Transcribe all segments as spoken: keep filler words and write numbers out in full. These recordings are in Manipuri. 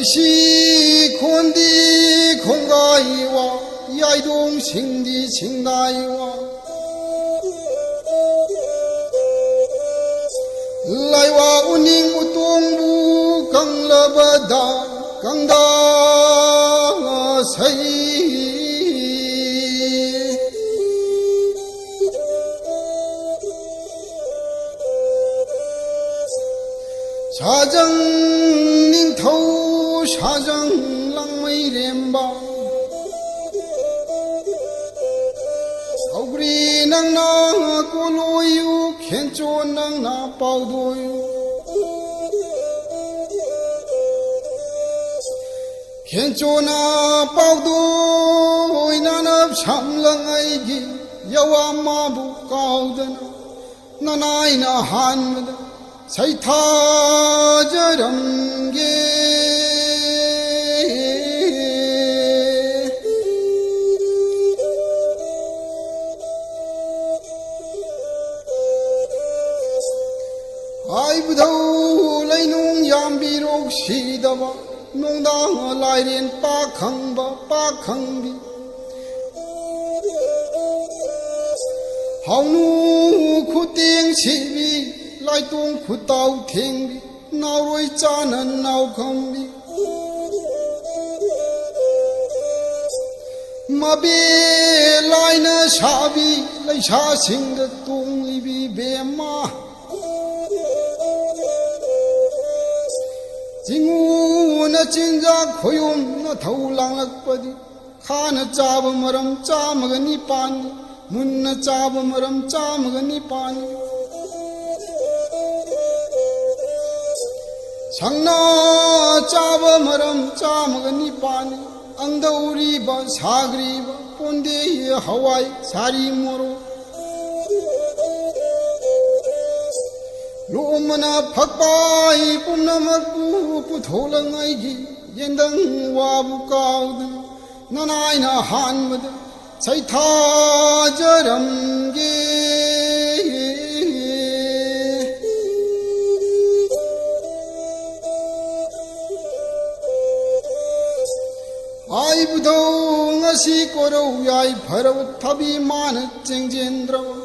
ꯁꯤ ꯈꯣꯟꯗꯤ ꯈꯣꯡꯒꯥꯏ ꯋꯥ, ꯌꯥꯏꯗꯣꯡ ꯁꯤꯡꯗꯤ ꯁꯤꯡꯒꯥꯏ ꯋꯥ꯫ ꯂꯥꯏꯋꯥ ꯎꯅꯤꯡ ꯎꯇꯣꯡꯕꯨ ꯀꯪꯂꯕꯗ ꯀꯪꯗꯥ ꯁꯩ꯫ ꯁꯥꯖꯪ ꯅꯤꯡꯊꯧ ꯁꯥꯖꯪ ꯂꯥꯡꯃꯩꯔꯦꯝꯕ꯫ ꯁꯧꯒ꯭ꯔꯤ ꯅꯪꯅ ꯀꯣꯂꯣꯌꯨ, ꯈꯦꯟꯆꯣ ꯅꯪꯅ ꯄꯥꯎꯗꯣꯌꯨ꯫ ꯈꯦꯟꯆꯣꯅ ꯄꯥꯎꯗꯣꯏ ꯅꯥꯅ ꯁꯝꯂꯪ ꯑꯩꯒꯤ ꯌꯋꯥ ꯃꯥꯕꯨ ꯀꯥꯎꯗꯅ ꯅꯅꯥꯏꯅ ꯍꯥꯟꯕꯗ ꯁꯩꯊꯥꯖꯔꯝꯒꯦ꯫ ꯍꯥꯏꯕꯗꯧ ꯂꯩꯅꯨꯡ ꯌꯥꯝꯕꯤꯔꯣꯛ ꯁꯤꯗꯕ ꯅꯨꯡꯗꯥꯡ ꯂꯥꯏꯔꯦꯟ ꯄꯥꯛ ꯈꯪꯕ ꯄꯥꯛ ꯈꯪꯕꯤ꯫ ꯍꯥꯎꯅꯨ ꯈꯨꯇꯦꯡ ꯁꯤꯕꯤ, ꯂꯥꯏꯇꯣꯡ ꯈꯨꯇꯥꯎ ꯊꯦꯡꯕꯤ, ꯅꯥꯎꯔꯣꯏ ꯆꯥꯅ ꯅꯥꯎ ꯈꯪꯕꯤ꯫ ꯃꯕꯦ ꯂꯥꯏꯅ ꯁꯥꯕꯤ, ꯂꯩꯁꯥꯁꯤꯡꯗ ꯇꯣꯡꯂꯤꯕꯤ ꯕꯦꯝꯃ꯫ ꯆꯤꯡꯉꯨꯅ ꯆꯤꯟꯖꯥꯛ ꯈꯣꯏꯌꯨꯝꯅ ꯊꯧ ꯂꯥꯡꯂꯛꯄꯗꯤ, ꯈꯥꯅ ꯆꯥꯕ ꯃꯔꯝ ꯆꯥꯝꯃꯒ ꯅꯤꯄꯥꯟꯅꯤ, ꯃꯨꯟꯅ ꯆꯥꯕ ꯃꯔꯝ ꯆꯥꯝꯃꯒ ꯅꯤꯄꯥꯟꯅꯤ꯫ ꯁꯪꯅꯥ ꯆꯥꯕ ꯃꯔꯝ ꯆꯥꯝꯃꯒ ꯅꯤꯄꯥꯟꯅꯤ꯫ ꯑꯪꯗꯧꯔꯤꯕ ꯁꯥꯒ꯭ꯔꯤꯕ ꯄꯣꯟꯗꯦ ꯍꯋꯥꯏ ꯁꯥꯔꯤ ꯃꯣꯔꯣꯛ꯫ ꯂꯣꯝꯕꯅ ꯐꯛꯄꯥꯏ ꯄꯨꯝꯅꯃꯛꯄꯨ ꯄꯨꯊꯣꯛꯂꯉꯩꯒꯤ ꯌꯦꯟꯗꯪ ꯋꯥꯕꯨ ꯀꯥꯎꯗꯅ ꯅꯅꯥꯏꯅ ꯍꯥꯟꯕꯗ ꯁꯩꯊꯥꯖꯔꯝꯒꯦ꯫ ꯀꯣꯔꯧ ꯌꯥꯏꯐꯔꯕ ꯊꯕꯤ ꯃꯥꯅ ꯆꯦꯡꯖꯦꯟꯗ꯭ꯔꯕ,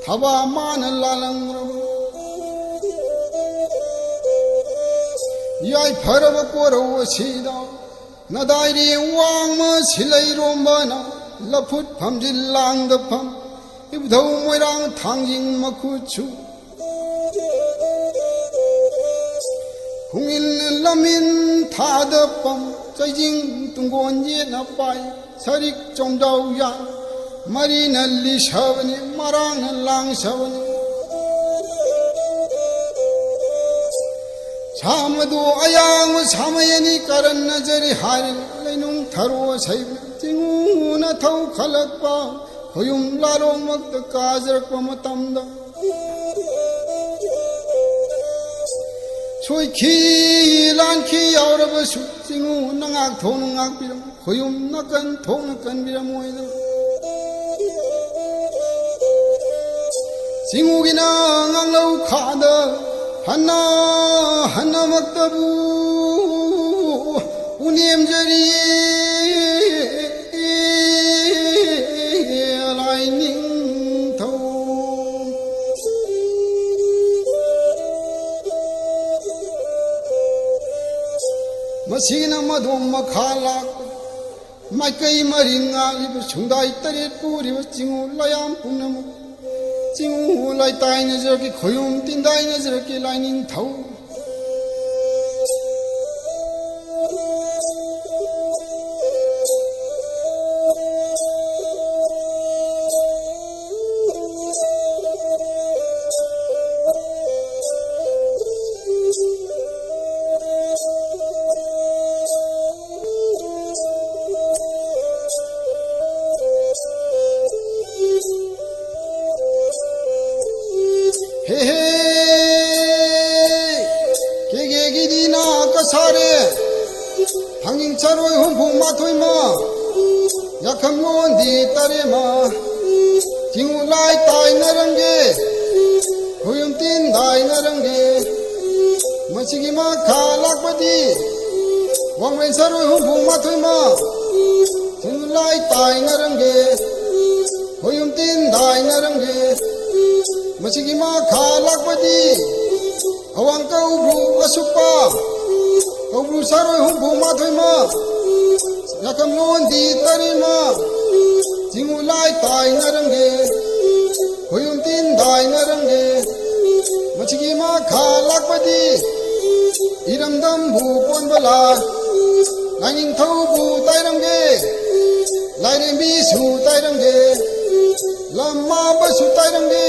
ꯊꯕꯥ ꯃꯥꯅ ꯂꯥꯜꯂꯝꯗ꯭ꯔꯕ꯫ ꯌꯥꯏꯐꯔꯕ ꯀꯣꯔꯧ ꯑꯁꯤꯗ ꯅꯗꯥꯏꯔꯤ ꯋꯥꯡꯃ ꯁꯤꯂꯩꯔꯣꯝꯕꯅ ꯂꯐꯨꯠ ꯐꯝꯖꯤꯜ ꯂꯥꯡꯗ ꯐꯝ, ꯏꯕꯨꯙꯧ ꯃꯣꯏꯔꯥꯡ ꯊꯥꯡꯖꯤꯡ ꯃꯈꯨꯠꯁꯨ ꯍꯨꯡꯏꯟ ꯂꯝꯏꯟ ꯊꯥꯗ ꯄꯝ, ꯆꯩꯖꯤꯡ ꯇꯨꯡꯒꯣꯟ ꯌꯦꯠꯅ ꯄꯥꯏ, ꯁꯔꯤꯛ ꯆꯣꯝꯗꯥꯎ ꯌꯥꯟ, ꯃꯔꯤꯅ ꯂꯤꯁꯕꯅꯤ, ꯃꯔꯥꯡꯅ ꯂꯥꯡꯁꯕꯅꯤ꯫ ꯁꯥꯃꯗꯨ ꯑꯌꯥꯡꯕ ꯁꯥꯃꯩ ꯑꯅꯤ ꯀꯔꯟꯅꯖꯔꯤ ꯍꯥꯏꯔꯤ, ꯂꯩꯅꯨꯡ ꯊꯔꯣ ꯁꯩꯕꯅ ꯆꯤꯡꯉꯨꯅ ꯊꯧꯈꯠꯂꯛꯄ, ꯈꯣꯌꯨꯝ ꯂꯥꯂꯣꯡꯃꯛꯇ ꯀꯥꯖꯔꯛꯄ ꯃꯇꯝꯗ, ꯁꯣꯏꯈꯤ ꯂꯥꯟꯈꯤ ꯌꯥꯎꯔꯕꯁꯨ ꯆꯤꯡꯉꯨ ꯅꯉꯥꯛ ꯊꯣꯛꯅ ꯉꯥꯛꯄꯤꯔꯝꯃꯨ, ꯈꯣꯌꯨꯝ ꯅꯥꯀꯟ ꯊꯣꯛꯅ ꯀꯟꯕꯤꯔꯝꯃꯣꯏꯗ꯫ ꯆꯤꯡꯉꯨꯒꯤꯅ ꯉꯥꯡꯂꯧ ꯈꯥꯗ ꯍꯟꯅ ꯍꯟꯅꯃꯛꯇꯕꯨ ꯎꯅꯦꯝꯖꯔꯤ ꯂꯥꯏꯅꯤꯡꯊꯧ꯫ ꯃꯁꯤꯅ ꯃꯗꯣꯝ ꯃꯈꯥ ꯂꯥꯛꯄ ꯃꯥꯏꯀꯩ ꯃꯔꯤ ꯉꯥꯛꯂꯤꯕ ꯁꯨꯡꯗꯥꯏ ꯇꯔꯦꯠ ꯄꯨꯔꯤꯕ ꯆꯤꯡꯉꯨ ꯂꯥꯏꯌꯥꯝ ꯄꯨꯝꯅꯃꯛ ꯆꯤꯡꯉꯨ ꯂꯥꯏ ꯇꯥꯏꯅꯖꯔꯛꯀꯦ, ꯈꯣꯌꯨꯝ ꯇꯤꯟꯗꯥꯏꯅꯖꯔꯛꯀꯦ ꯂꯥꯏꯅꯤꯡꯊꯧ꯫ ꯍꯦ ꯍꯦ, ꯀꯦꯒꯦꯒꯤꯗꯤ ꯅꯥ ꯀꯁꯥꯔꯦ, ꯊꯥꯡꯖꯤꯡ ꯆꯔꯣꯏ ꯍꯨꯝꯐꯨ ꯃꯥꯊꯣꯏ ꯃ, ꯌꯥꯈꯝꯂꯣꯟꯗꯤ ꯇꯔꯦꯠ ꯃ, ꯆꯤꯡꯉꯨ ꯂꯥꯏ ꯇꯥꯏꯅꯔꯝꯒꯦ, ꯈꯣꯌꯨꯝ ꯇꯤꯟ ꯇꯥꯏꯅꯔꯝꯒꯦ꯫ ꯃꯁꯤꯒꯤ ꯃꯈꯥ ꯂꯥꯛꯄꯗꯤ ꯋꯥꯡꯂꯦꯟ ꯆꯔꯣꯏ ꯍꯨꯝꯐꯨ ꯃꯥꯊꯣꯏ ꯃ, ꯁꯤꯡꯂꯥꯏ ꯇꯥꯏꯅꯔꯝꯒꯦ, ꯈꯣꯌꯨꯝ ꯇꯤꯟ ꯇꯥꯏꯅꯔꯝꯒꯦ꯫ ꯃꯁꯤꯒꯤ ꯃꯈꯥ ꯂꯥꯛꯄꯗꯤ ꯑꯋꯥꯡ ꯀꯧꯕ꯭ꯔꯨ ꯑꯁꯨꯛꯄ, ꯀꯧꯕ꯭ꯔꯨ ꯁꯥꯔꯣꯏ ꯍꯨꯝꯐꯨ ꯃꯥꯊꯣꯏꯃ, ꯌꯥꯀꯝ ꯂꯣꯟꯗꯤ ꯇꯔꯦꯠꯃ, ꯆꯤꯡꯉꯨ ꯂꯥꯏ ꯇꯥꯏꯅꯔꯝꯒꯦ, ꯈꯣꯌꯨꯝ ꯇꯤꯟ ꯇꯥꯏꯅꯔꯝꯒꯦ꯫ ꯃꯁꯤꯒꯤ ꯃꯈꯥ ꯂꯥꯛꯄꯗꯤ ꯏꯔꯝꯗꯝꯕꯨ ꯀꯣꯟꯕ ꯂꯥꯏ, ꯂꯥꯏꯅꯤꯡꯊꯧꯕꯨ ꯇꯥꯏꯔꯝꯒꯦ, ꯂꯥꯏꯔꯦꯝꯕꯤꯁꯨ ꯇꯥꯏꯔꯝꯒꯦ, ꯂꯝꯃꯥꯕꯁꯨ ꯇꯥꯏꯔꯝꯒꯦ,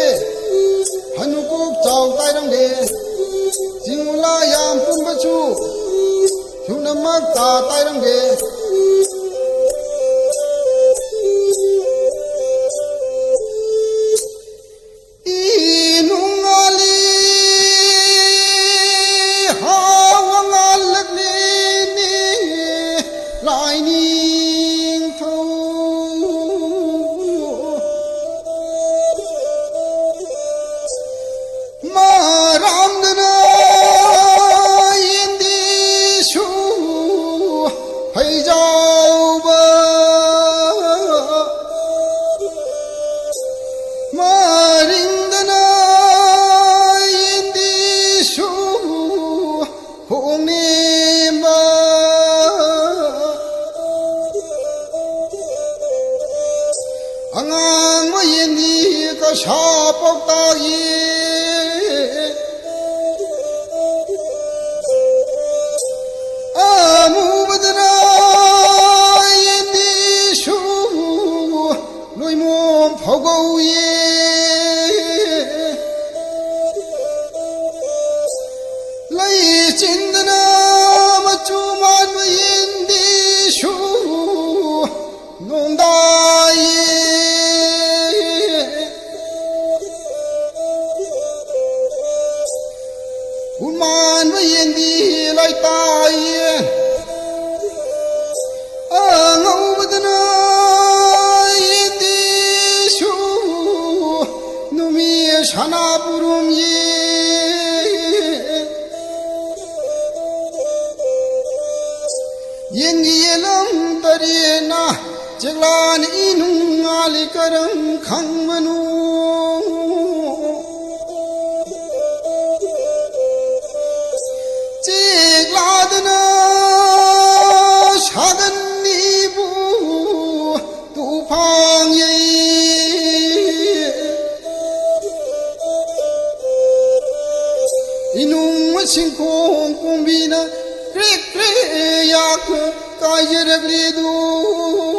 ꯍꯅꯨꯀꯣꯛ ꯆꯥꯎ ꯇꯥꯏꯔꯝꯒꯦ, ꯆꯤꯡꯉꯨ ꯂꯥꯏ ꯌꯥꯝ ꯄꯨꯝꯕꯁꯨ ꯁꯨꯞꯅꯃꯛꯇ ꯇꯥꯏꯔꯝꯒꯦ꯫ ꯏꯅꯨꯡꯉꯥꯂꯤ ꯍꯥꯎꯉꯥꯜꯂꯛꯂꯤꯅꯤ ꯂꯥꯏꯅꯤꯡꯊꯧ꯫ ꯃꯔꯥꯝꯗꯅ ꯌꯦꯟꯗꯤꯁꯨ ꯐꯩꯖꯥꯎꯕ, ꯃꯔꯤꯡꯗꯅ ꯌꯦꯟꯗꯤꯁꯨ ꯍꯣꯡꯅꯤꯡꯕ꯫ ꯑꯉꯥꯡꯕ ꯌꯦꯟꯗꯤ ꯀꯁꯥ ꯄꯥꯎꯇꯥꯛꯏ꯫ ꯑꯃꯨꯕꯗꯅ ꯌꯦꯟꯗꯤꯁꯨ ꯂꯣꯏꯃꯣꯝ ꯐꯥꯎꯒꯧꯏ꯫ ꯂꯩ ꯆꯤꯟꯗꯅ ꯃꯆꯨ ꯃꯥꯟꯕ ꯌꯦꯟꯗꯤꯁꯨ ꯅꯣꯡꯗꯥꯏ꯫ ꯎꯃꯥꯟꯕ ꯌꯦꯟꯗꯤ ꯂꯩꯇꯥꯏ꯫ ꯑꯉꯧꯕꯗꯅ ꯌꯦꯟꯗꯤꯁꯨ ꯅꯨꯃꯤ ꯁꯅꯥꯄꯨꯔꯨꯝ ꯌꯦ꯫ ꯌꯦꯟꯒꯤ ꯌꯦꯂꯝ ꯇꯔꯦꯠꯅ ꯀꯔꯝ ꯈꯪꯕꯅꯣ? ꯆꯦꯛꯂꯥꯗꯅ ꯁꯥꯒꯟꯅꯤꯕꯨ ꯇꯨꯐꯥꯡ ꯌꯩ꯫ ꯏꯅꯨꯡ ꯁꯤꯡꯈꯣꯡ ꯀꯣꯝꯕꯤꯅ ꯀ꯭ꯔꯦꯛ ꯀ꯭ꯔꯦꯛ ꯌꯥꯛ ꯀꯥꯏꯖꯔꯛꯂꯤꯗꯨ꯫